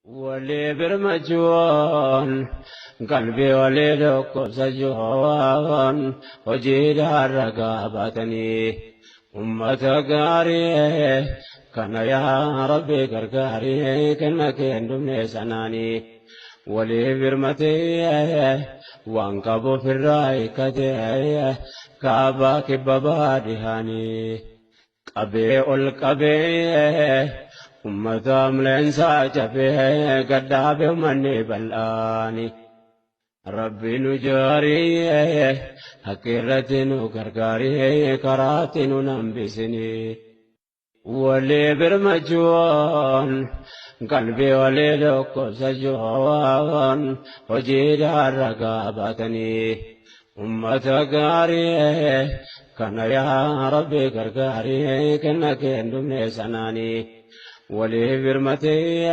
Walii birmachuun qalbii walii dhukkubsachuun hojiidhaan ragaa baatanii ummata gaarii kana yaa Rabbi gargaarii kenna kee hin dhumne sanaanii walii birmatee waan qabu ofirraa hiikkatee kaabaa kibba baadhihaanii qabee ol qabee ummata amleensaa cabee gadhaabe manni bal'aani. Rabbi nu jaarii haqqi nu gargaarii karaatti nu nambisinii. Walii birmachuun qalbii walii dhukkubsachuun hojiidhaan ragaa baatanii ummata gaarii kana yaa Rabbi gargaarii kenna kee hin dhumne sanaanii walii birmatee.